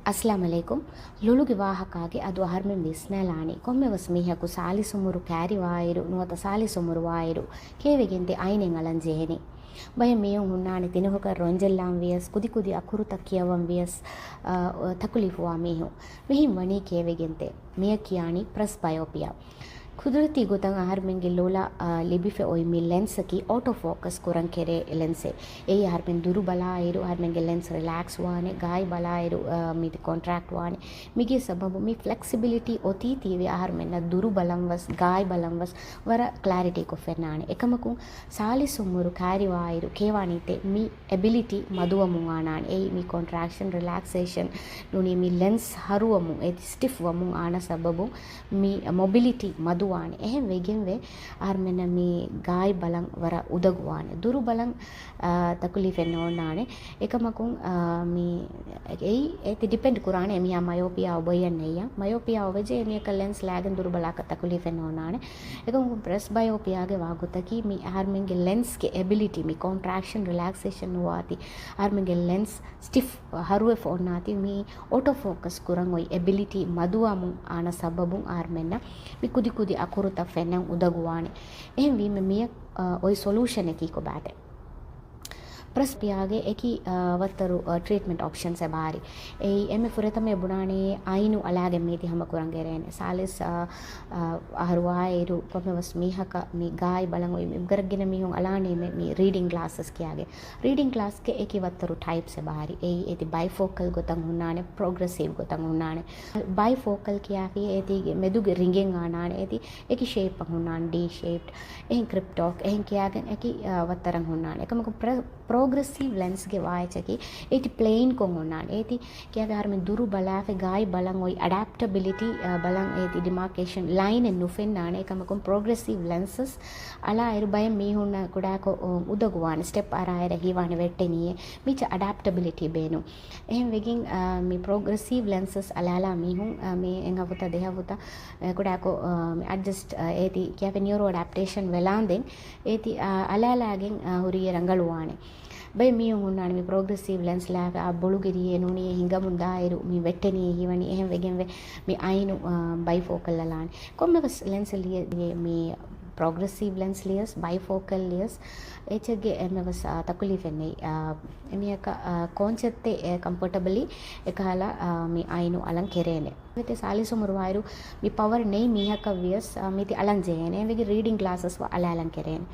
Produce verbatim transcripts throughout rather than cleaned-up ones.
އައްސަލާމު ޢަލައިކުމް. ލޮލުގެ ވާހަކާގެ އަދު އަހަރުމެން ވިސްނާލާނީ، ކޮންމެވެސް މީހަކު ސާޅީސް އުމުރު ކައިރިވާއިރު ނުވަތަ ސާޅީސް އުމުރުވާއިރު ކޭވެގެންދެ އައިނެއް އަޅަން ޖެހެނީ. ބައެއް މީހުން ހުންނާނެ ތިނިހޮކަށް ރޮންޖެއްލާން ވިޔަސް، ކުދިކުދި އަކުރުތައް ކިޔަވަން ވިޔަސް، އަ، ތަކުލީފުވާ މީހުން. މިހެން ވަނީ ކޭވެގެންދެ. މިއަށް ކިޔާނީ ޕްރެސްބަޔޯޕިއާ. ޤުދުރަތީ ގޮތަށް އަހަރުމެންގެ ލޮލަށް، އާ، ލިބިފަ އޮތް މި ލެންސަކީ އޯޓޯ ފޯކަސް ކުރަން ކެރޭ ލެންސެއް. އެއީ އަހަރުމެން ދުރު ބަލާއިރު، އަހަރުމެންގެ ލެންސް ރިލެކްސް ވާނެ، ގާތް ބަލާއިރު، އާ، މި ކޮންޓްރެކްޓް ވާނެ. މިގެ ސަބަބު މި ފްލެކްސިބިލިޓީ އޮތީތީވެ އަހަރުމެންނަށް ދުރު ބަލަން ވެސް، ގާތް ބަލަން ވެސް ވަރަށް ކްލެއަރިޓީކޮށް ފެންނާނެ. އެކަމަކު ސާޅީސް އުމުރު ކައިރިވާއިރު ކޭވާނީތޭ މި އެބިލިޓީ މަދުވަމުން އާނާނެ. އެއީ މި ކޮންޓްރެކްޝަން، ރިލެކްސޭޝަން ނޫނީ މި ލެންސް ހަރުވަމުން އޭތި ސްޓިފް ވަމުން އާނަ ސަބަބުން މި މޮބިލިޓީ މަދުވާނެ. އެހެން ވެގެންވެ އަހަރުމެންނަށް މި ގާތް ބަލަން ވަރަށް އުދަގުވާނެ. ދުރު ބަލަން، އާ، ތަކުލީފެއް ނޯންނާނެ. އެކަމަކުން، އާ، މި އެއީ އޭތި ޑިޕެންޑް ކުރާނެ އެމީހާ މަޔޯޕިއާ އޮބޮއްޔަން ނެއްޔާ. މަޔޯޕިއާ އޮވެޖެ އެމީހަކަށް ލެންސް ލާގެން ދުރު ބަލާކަށް ތަކުލީފެއް ނޯންނާނެ. އެކަމަކު ޕްރެސްބަޔޯޕިއާގެ ވާގޮތަކީ މި އަހަރުމެންގެ ލެންސްގެ އެބިލިޓީ، މި ކޮންޓްރެކްޝަން ރިލެކްސޭޝަން ނުވާތީ، އަހަރުމެންގެ ލެންސް ސްޓިފް ހަރުވެފަ އޮންނާތީ، މި އޯޓޯ ފޯކަސް ކުރަން އޮތް އެބިލިޓީ މަދުވަމުން އާނަ ސަބަބުން އަހަރުމެންނަށް މި ކުދި ކުދި އަކުރުތައް ފެންނަން އުދަގުވާނެ. އެހެންވީމަ މިއަށް، އާ، އޮތް ސޮލޫޝަނަކީ ކޮބާތެ؟ ޕްރެސްބަޔޯޕިއާގެ އެކި، އާ، ވައްތަރު، އާ، ޓްރީޓްމެންޓް އޮޕްޝަންސް އެބަހަރި. އެއީ އެންމެ ފުރަތަމަ ބުނާނީ އައިނު އަޅާގެން މީތި ހަމަ ކުރަން ކެރޭނެ. ސާޅީސް، އާ، އާ، އަހަރު ވާއިރު ކޮންމެވެސް މީހަކަށް މި ގާތް ބަލަން އޮތް މި ގަރަށް ގިނަ މީހުން އަޅާނީމެ މި ރީޑިން ގްލާސަސް ކިޔާގެ. ރީޑިން ގްލާސްގެ އެކި ވައްތަރު ޓައިޕްސް އެބަހަރި. އެއީ އޭތި ބައިފޯކަލް ގޮތަށް ހުންނާނެ، ޕްރޮގްރެސިވް ގޮތަށް ހުންނާނެ. ބައިފޯކަލް ކިޔާފި އޭތީގެ މެދުގެ ރިނގެއް އާނާނެ. އޭތި އެކި ޝޭޕްއަށް ހުންނާނެ، ޑީ ޝޭޕް، އެހެން ކްރިޕްޓޯކް، އެހެން ކިޔާގެން އެކި، އާ، ވައްތަރަށް ހުންނާނެ. އެކަމަކު ޕްރޮ-، ޕްރޮގްރެސިވް ލެންސްގެ ވާއެއްޗަކީ އޭތި ޕްލެއިންކޮށް ހުންނާނެ. އޭތި ކިޔާފި އަހަރުމެން ދުރު ބަލާފަ ގާތް ބަލަން އޮތް އެޑާޕްޓަބިލިޓީ، އާ، ބަލަން އޭތި ޑިމާކޭޝަން ލައިނެއް ނުފެންނާނެ. އެކަމަކު ޕްރޮގްރެސިވް ލެންސަސް އަޅާއިރު ބައެއް މީހުންނަށް ކުޑަކޮށް، އު، އުދަގުވާނެ، ސްޓެޕް އަރާއިރަށް ހީވާނެ ވެއްޓެނީއޭ. މިއްޗަށް އެޑާޕްޓަބިލިޓީ ބޭނުން. އެހެން ވެގެން، އާ، މި ޕްރޮގްރެސިވް ލެންސަސް އަޅާލާ މީހުން، އާ، މި އެއް ހަފުތާ ދެ ހަފުތާ، އާ، ކުޑަކޮށް، އާ، މި އެޑްޖަސްޓް، އާ، އޭތި ކިޔާފި ނިއުރޯ އެޑާޕްޓޭޝަން ވެލާންދެން އޭތި، އާ، އަޅާލާގެން، އާ، ހުރީ ރަނގަޅުވާނެ. ބައެއް މީހުން ހުންނާނެ މި ޕްރޮގްރެސިވް ލެންސް ލާފަ އާ ބޮޅުގެ ރިޔެއް ނޫނީ ހިނގަމުން ދާއިރު މި ވެއްޓެނީ ހީވަނީ. އެހެން ވެގެންވެ މި އައިނު، އާ، ބައިފޯކަލް އަޅާނެ. ކޮންމެވެސް ލެންސް ލިޔެ، މި ޕްރޮގްރެސިވް ލެންސް ލިޔަސް، ބައިފޯކަލް ލިޔަސް، އެއްޗެއްގެ އެންމެވެސް، އާ، ތަކުލީފެއް ނެތް. އާ، އެމީހަކަށް، އާ، ކޯންޗެއްތެ، އެ، ކަމްފަޓަބަލީ އެކަހަލަ، އާ، މި އައިނު އަޅަން ކެރޭނެ. އެތެ ސާޅީސް އުމުރުވާއިރު މި ޕަވަރ ނެތް މީހަކަށް ވިޔަސް، އާ، މީތި އަޅަން ޖެހޭނެ. އެވެގެ ރީޑިން ގްލާސަސް އަޅާލަން ކެރޭނެ.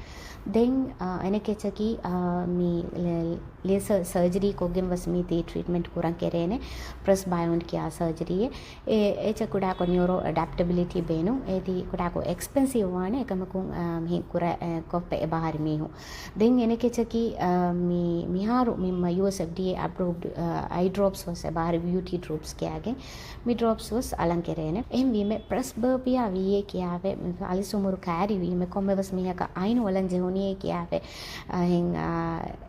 ދެން، އާ، އަނެކެއްޗަކީ، އާ، މި ލޭ-، ލޭޒަރ ސަރޖަރީ ކޮށްގެން ވެސް މީތި ޓްރީޓްމެންޓް ކުރަން ކެރޭނެ. ޕްރެސް ބަޔޯން ކިޔާ ސަރޖަރީއެއް. އެ އެއްޗެއް ކުޑަކޮށް ނިއުރޯ އެޑާޕްޓަބިލިޓީ ބޭނުން. އޭތި ކުޑަކޮށް އެކްސްޕެންސިވް ވާނެ، އެކަމަކުން، އާ، މިހެން ކުރަ-، އެ، ކޮށްފަ އެބަހަރި މީހުން. ދެން އެނެކެޗަކީ، އާ، މި-، މިހާރު މި-، މަ-، ޔޫއެސް އެފްޑީއޭ އެޕްރޫވްޑް، އާ، އައި ޑްރޮޕްސް ވެސް އެބަހަރި، ބިއުޓީ ޑްރޮޕްސް ކިޔާގެން މި ޑްރޮޕްސް ވެސް އަޅަން ކެރޭނެ. އެހެންވީމެ ޕްރެސްބަޔޯޕިއާ ވީއޭ ކިޔާފަ ސާޅީސް އުމުރު ކައިރިވީމެ ކޮންމެވެސް މީހަކަށް އައިނު އަޅަން ޖެހުނީއޭ ކިޔާފަ، އާ، އެހެން، އާ،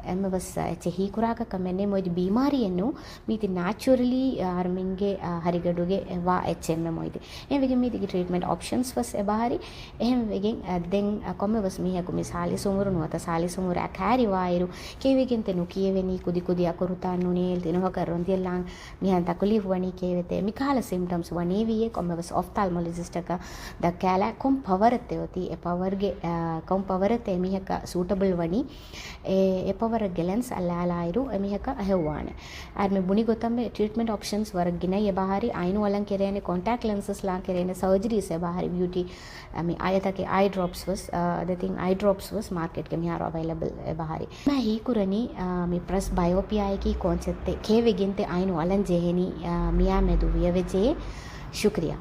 އެންމެވެސް އެއްޗެއް ހީކުރާކަށް ކަމެއް ނެތް. މޮއިދި ބީމާރީއެއް ނޫން. މީތި ނޭޗުރަލީ އަހަރުމެންގެ، އާ، ހަރިގަޑުގެ ވާ އެއްޗެއްމެ މޮއިދި. އެހެންވެގެން މީތިގެ ޓްރީޓްމެންޓް އޮޕްޝަންސް ވެސް އެބަހަރި. އެހެންވެގެން، އާ، ދެން، އާ، ކޮންމެވެސް މީހަކު މި ސާޅީސް އުމުރު ނުވަތަ ސާޅީސް އުމުރާ ކައިރިވާއިރު ކޭވެގެންތެ ނުކިޔެވެނީ، ކުދިކުދި އަކުރުތާ ނޫނޭ، ތިނިހޮކަށް ރޮންދިޔަލާން މިހާ ތަކުލީފު ވަނީ ކޭވެތެ. މިކަހަލަ ސިމްޓަމްސް ވަނީވީއޭ ކޮންމެވެސް އޮފްތާލްމޮލޮޖިސްޓަކަށް ދައްކާލާ ކޮން ޕަވަރެއްތެ އޮތީ، އެ ޕަވަރގެ، އާ، ކޮން ޕަވަރެއްތެ އެމީހަކަށް ސޫޓަބަލް ވަނީ، އެ، އެ ޕަވަރގެ ލެންސް އަޅާލާއިރު އެމީހަކަށް އެހެއްވާނެ. އަހަރުމެން ބުނި ގޮތަށް ޓްރީޓްމެންޓް އޮޕްޝަންސް ވަރަށް ގިނައީ އެބަހަރި، އައިނު އަޅަން ކެރޭނެ، ކޮންޓެކްޓް ލެންސަސް ލާން ކެރޭނެ، ސަރޖަރީސް އެބަހަރި، ބިއުޓީ، އަ، މި އަޔަތަކެއް އައި ޑްރޮޕްސް ވެސް، އަ، ދެތިން އައި ޑްރޮޕްސް ވެސް މާކެޓްގެ މިހާރު އަވައިލަބަލް އެބަހަރި. މާ ހީކުރަނީ، އަ، މި ޕްރެސް ބަޔޯޕިއާއަކީ ކޯންޗެއްތެ ކޭވެގެންތެ އައިނު އަޅަން ޖެހެނީ، އަ، މިޔާ މެދު ވިޔަވެޖެ. ޝުކްރިޔާ.